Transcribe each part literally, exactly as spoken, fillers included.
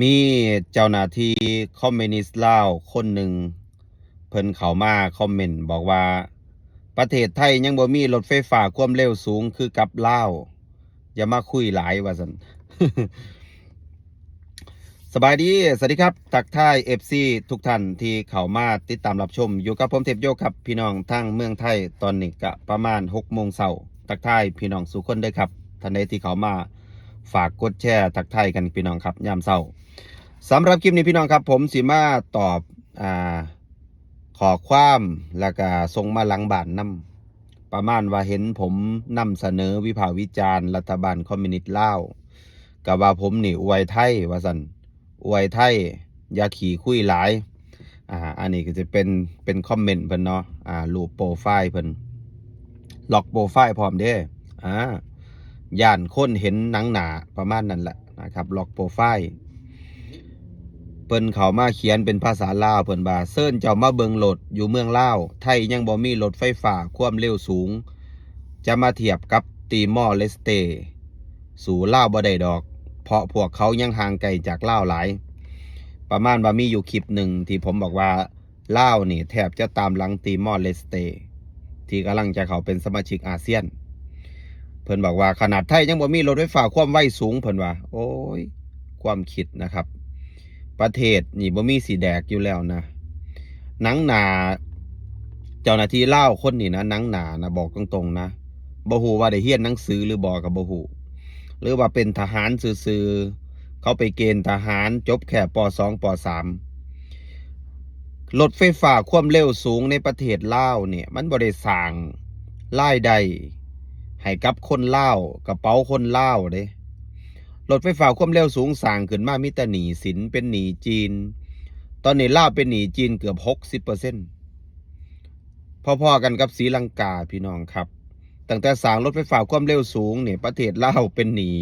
มีเจ้าหน้าที่คอมมิวนิสต์ลาวคนหนึ่ง เพิ่นเข้ามาคอมเมนต์บอกว่า ประเทศไทยยังบ่มีรถไฟฟ้าความเร็วสูงคือกับลาว อย่ามาคุยหลายว่าซั่น สบายดี สวัสดีครับ ทักทาย เอฟซี ทุกท่านที่เข้ามาติดตามรับชม อยู่กับผมเทพโยครับ พี่น้องทางเมืองไทย ตอนนี้ก็ประมาณหกโมงเช้า ทักทายพี่น้องสู่คนเด้อครับ ท่านใดที่เข้ามา ฝากกดแชร์ทักทายกันพี่น้องครับ ยามเช้า สำหรับคลิปนี้พี่น้องครับ ผมสิมาตอบ อ่า ข้อความ แล้วก็ส่งมาหลังบ้านนำ ประมาณว่าเห็นผมนำเสนอวิพากษ์วิจารณ์รัฐบาลคอมมิวนิสต์ลาว ก็ว่าผมนี่อวยไทยว่าซั่น อวยไทย อย่าขี้คุยหลาย อ่า อันนี้ก็จะเป็น เป็นคอมเมนต์เพิ่นเนาะ อ่า รูปโปรไฟล์เพิ่น ล็อกโปรไฟล์พร้อมเด้ อ่า ย่านคนเห็นหนังหน้า ประมาณนั้นแหละนะครับ ล็อกโปรไฟล์ เพิ่นเข้ามาเขียนเป็นภาษาลาว เพิ่นว่า เซิญเจ้ามาเบิ่งโลด อยู่เมืองลาว ไทยยังบ่มีรถไฟฟ้าความเร็วสูง จะมาเทียบกับติมอร์เลสเต สู้ลาวบ่ได้ดอก เพราะพวกเขายังห่างไกลจากลาวหลาย ประมาณว่ามีอยู่คลิปหนึ่งที่ผมบอกว่า ลาวนี่แทบจะตามหลังติมอร์เลสเต ที่กำลังจะเข้าเป็นสมาชิกอาเซียน เพิ่นบอกว่าขนาดไทยยังบ่มีรถไฟฟ้าความไวสูง เพิ่นว่า โอ้ย ความคิดนะครับ ประเทศนี่บ่มีสิแดกอยู่แล้วนะ หนังหน้า เจ้าหน้าที่ลาวคนนี้นะ หนังหน้านะ บอกตรงๆนะ บ่ฮู้ว่าได้เรียนหนังสือหรือบ่ก็บ่ฮู้ หรือว่าเป็นทหารซื่อๆ เขาไปเกณฑ์ทหารจบแค่ ป.สอง ป.สาม รถไฟฟ้าความเร็วสูงในประเทศลาวเนี่ย มันบ่ได้สร้างรายได้ให้กับคนลาว กระเป๋าคนลาวเด้ รถไฟฟ้าความเร็วสูงสร้างขึ้นมามีแต่หนี้สิน เป็นหนี้จีน ตอนนี้ลาวเป็นหนี้จีนเกือบ หกสิบเปอร์เซ็นต์ พอๆกันกับศรีลังกาพี่น้องครับ ตั้งแต่สร้างรถไฟฟ้าความเร็วสูงเนี่ย ประเทศลาวเป็นหนี้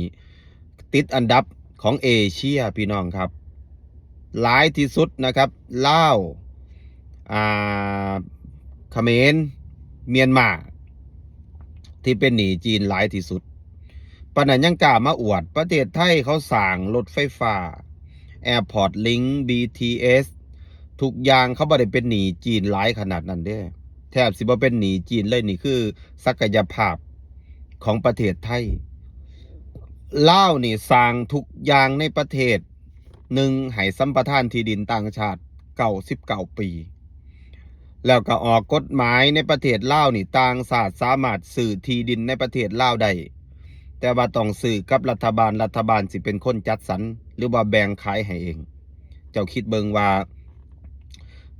ติดอันดับของเอเชียพี่น้องครับ หลายที่สุดนะครับ ลาว อ่า เขมร เมียนมา ที่เป็นหนี้จีนหลายที่สุด ปานนั้นยังกล้ามาอวด ประเทศไทยเขาสร้างรถไฟฟ้า Airport Link บีทีเอส ทุกอย่างเขาบ่ได้เป็นหนี้จีนหลายขนาดนั้นเด้ แทบสิบ่เป็นหนี้จีนเลย นี่คือศักยภาพของประเทศไทย ลาวนี่สร้างทุกอย่างในประเทศ หนึ่ง ให้สัมปทานที่ดินต่างชาติ เก้าสิบเก้า ปี แล้วก็ออกกฎหมายในประเทศลาวนี่ ต่างชาติสามารถซื้อที่ดินในประเทศลาวได้ แต่ว่าต้องซื้อกับรัฐบาล รัฐบาลสิเป็นคนจัดสรร หรือว่าแบ่งขายให้เอง เจ้าคิดเบิ่งว่า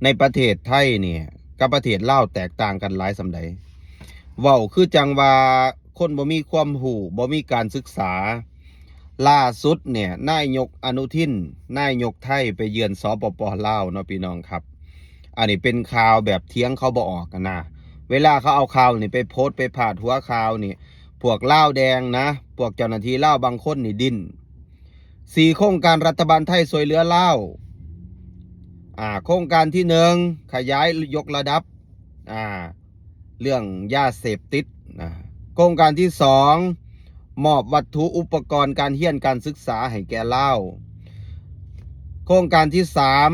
ในประเทศไทยเนี่ย กับประเทศลาวแตกต่างกันหลายส่ำใด เว้าคือจั่งว่าคนบ่มีความรู้ บ่มีการศึกษา ล่าสุดเนี่ย นายกอนุทิน นายกไทยไปเยือน สปป ลาวเนาะพี่น้องครับ อันนี้เป็นข่าวแบบเถียงเขาบ่ออกกันนะ เวลาเขาเอาข่าวนี่ไปโพสต์ไปพาดหัวข่าวนี่ พวกลาวแดงนะ พวกเจ้าหน้าที่ลาวบางคนนี่ดิ้น สี่ โครงการรัฐบาลไทยช่วยเหลือลาว อ่า โครงการที่หนึ่ง ขยายยกระดับ อ่า เรื่องยาเสพติดนะ โครงการที่สอง มอบวัตถุอุปกรณ์การเรียนการศึกษาให้แก่ลาว โครงการที่สาม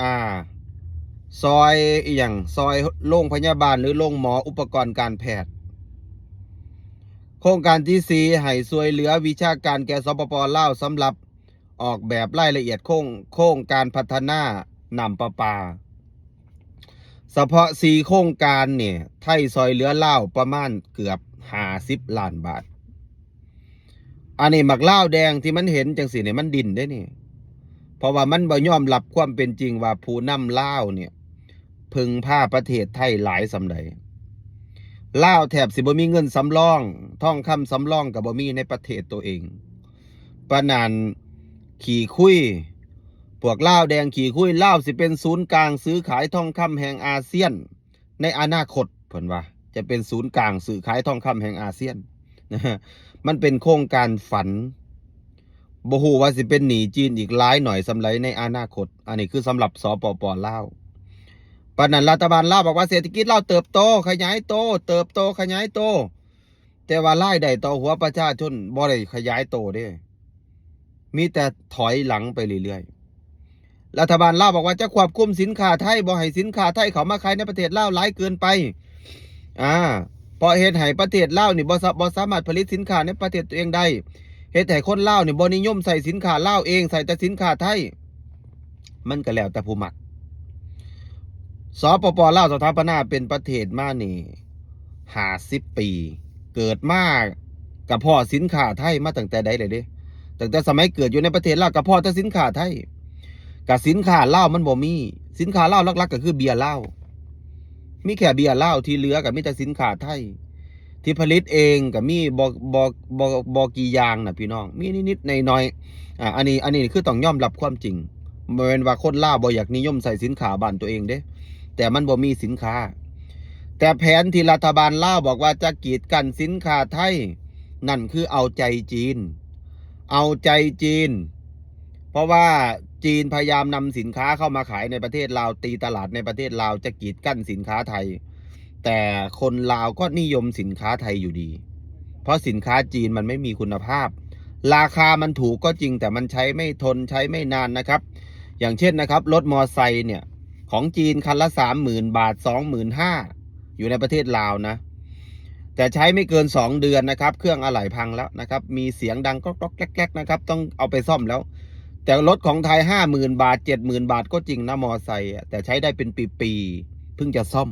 อ่า ซอยอีหยัง ซอยโรงพยาบาลหรือโรงหมอ อุปกรณ์การแพทย์ โครงการที่สี่ ให้ช่วยเหลือวิชาการแก่ สปป ลาว สำหรับออกแบบรายละเอียดโครง โครงการพัฒนาน้ำประปา เฉพาะสี่ โครงการเนี่ย ไทยช่วยเหลือลาวประมาณเกือบ ห้าสิบ ล้านบาท อันนี้บักลาวแดงที่มันเห็นจั่งซี้เนี่ย มันดิ้นเด้นี่ เพราะว่ามันบ่ยอมรับความเป็นจริงว่าผู้นำลาวเนี่ย พึ่งพาประเทศไทยหลายส่ำใด ลาวแทบสิบ่มีเงินสำรอง ทองคำสำรองก็บ่มีในประเทศตัวเอง ปานนั้นขี้คุย พวกลาวแดงขี้คุย ลาวสิเป็นศูนย์กลางซื้อขายทองคำแห่งอาเซียน ในอนาคต เพิ่นว่า จะเป็นศูนย์กลางซื้อขายทองคำแห่งอาเซียน มันเป็นโครงการฝัน บ่ฮู้ว่าสิเป็นหนี้จีนอีกหลายหน่อยส่ำใดในอนาคต อันนี้คือสำหรับ สปป ลาว ปานนั้นรัฐบาลาวบอกว่าเศรษฐกิจลาวเติบโต ขยายโต เติบโต ขยายโต แต่ว่ารายได้ต่อหัวประชาชนบ่ได้ขยายโตเด้ มีแต่ถอยหลังไปเรื่อยๆ รัฐบาลลาวบอกว่าจะควบคุมสินค้าไทย บ่ให้สินค้าไทยเข้ามาขายในประเทศลาวหลายเกินไป อ่า เพราะเฮ็ดให้ประเทศลาวนี่บ่สา- บ่สามารถผลิตสินค้าในประเทศตัวเองได้ เฮ็ดให้คนลาวนี่บ่นิยมใช้สินค้าลาวเอง ใช้แต่สินค้าไทย มันก็แล้วแต่ผู้มัก สปป.ลาวสถาปนาเป็นประเทศมานี่ ห้าสิบ ปี เกิดมาก็พ้อสินค้าไทยมาตั้งแต่ใดเลยเด้ ตั้งแต่สมัยเกิดอยู่ในประเทศลาวก็พ้อแต่สินค้าไทย ก็สินค้าลาวมันบ่มี สินค้าลาวหลักๆ ก็คือเบียร์ลาว มีแค่เบียร์ลาว ที่เหลือก็มีแต่สินค้าไทย ที่ผลิตเองก็มีบ่บ่บ่บ่กี่อย่างน่ะพี่น้อง มีนิดๆหน่อยๆ อ่า อันนี้ อันนี้คือต้องยอมรับความจริง บ่แม่นว่าคนลาวบ่อยากนิยมใช้สินค้าบ้านตัวเองเด้ แต่มันบ่มีสินค้า แต่แผนที่รัฐบาลลาวบอกว่าจะกีดกันสินค้าไทย นั่นคือเอาใจจีน เอาใจจีน เพราะว่าจีนพยายามนำสินค้าเข้ามาขายในประเทศลาว ตีตลาดในประเทศลาว จะกีดกันสินค้าไทย แต่คนลาวก็นิยมสินค้าไทยอยู่ดี เพราะสินค้าจีนมันไม่มีคุณภาพ ราคามันถูกก็จริง แต่มันใช้ไม่ทน ใช้ไม่นานนะครับ อย่างเช่นนะครับ รถมอไซค์เนี่ย ของจีนคันละ สามหมื่น บาท สองหมื่นห้า อยู่ในประเทศลาวนะ แต่ใช้ไม่เกิน สอง เดือนนะครับ เครื่องอะไหล่พังแล้วนะครับ มีเสียงดังก๊อกๆแก๊กๆนะครับ ต้องเอาไปซ่อมแล้ว แต่รถของไทย ห้าหมื่น บาท เจ็ดหมื่น บาทก็จริงนะ มอไซค์อะ แต่ใช้ได้เป็นปีๆ เพิ่งจะซ่อม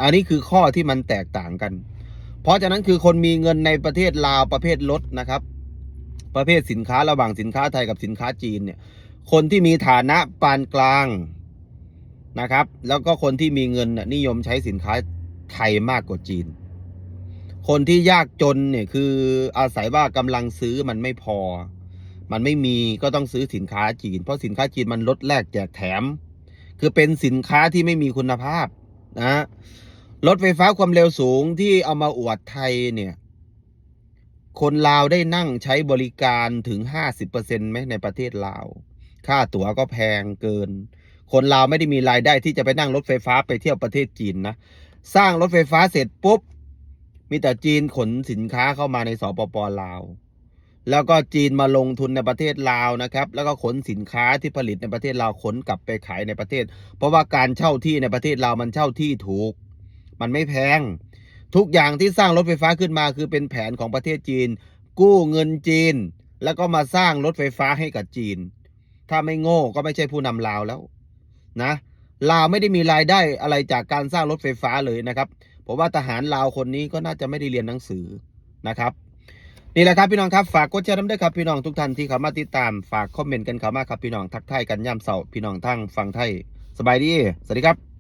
อันนี้คือข้อที่มันแตกต่างกัน เพราะฉะนั้นคือคนมีเงินในประเทศลาวประเภทรถนะครับ ประเภทสินค้าระหว่างสินค้าไทยกับสินค้าจีนเนี่ย คนที่มีฐานะปานกลางนะครับ แล้วก็คนที่มีเงินน่ะนิยมใช้สินค้าไทยมากกว่าจีน คนที่ยากจนเนี่ยคืออาศัยว่ากำลังซื้อมันไม่พอ มันไม่มีก็ต้องซื้อสินค้าจีน เพราะสินค้าจีนมันลดแลกแจกแถม คือเป็นสินค้าที่ไม่มีคุณภาพนะ รถไฟฟ้าความเร็วสูงที่เอามาอวดไทยเนี่ย คนลาวได้นั่งใช้บริการถึง ห้าสิบเปอร์เซ็นต์ ไหมในประเทศลาว ค่าตั๋วก็แพงเกิน คนลาวไม่ได้มีรายได้ที่จะไปนั่งรถไฟฟ้าไปเที่ยวประเทศจีนนะ สร้างรถไฟฟ้าเสร็จปุ๊บ มีแต่จีนขนสินค้าเข้ามาใน สปป.ลาว แล้วก็จีนมาลงทุนในประเทศลาวนะครับ แล้วก็ขนสินค้าที่ผลิตในประเทศลาวขนกลับไปขายในประเทศ เพราะว่าการเช่าที่ในประเทศลาวมันเช่าที่ถูก มันไม่แพง ทุกอย่างที่สร้างรถไฟฟ้าขึ้นมาคือเป็นแผนของประเทศจีน กู้เงินจีน แล้วก็มาสร้างรถไฟฟ้าให้กับจีน ถ้าไม่โง่ก็ไม่ใช่ผู้นำลาวแล้วนะ ลาวไม่ได้มีรายได้อะไรจากการสร้างรถไฟฟ้าเลยนะครับ ผมว่าทหารลาวคนนี้ก็น่าจะไม่ได้เรียนหนังสือนะครับ นี่แหละครับพี่น้องครับ ฝากกดแชร์นำด้วยครับ พี่น้องทุกท่านที่เข้ามาติดตาม ฝากคอมเมนต์กันเข้ามาครับพี่น้อง ทักทายกันยามเช้า พี่น้องทางฝั่งไทย สบายดี สวัสดีครับ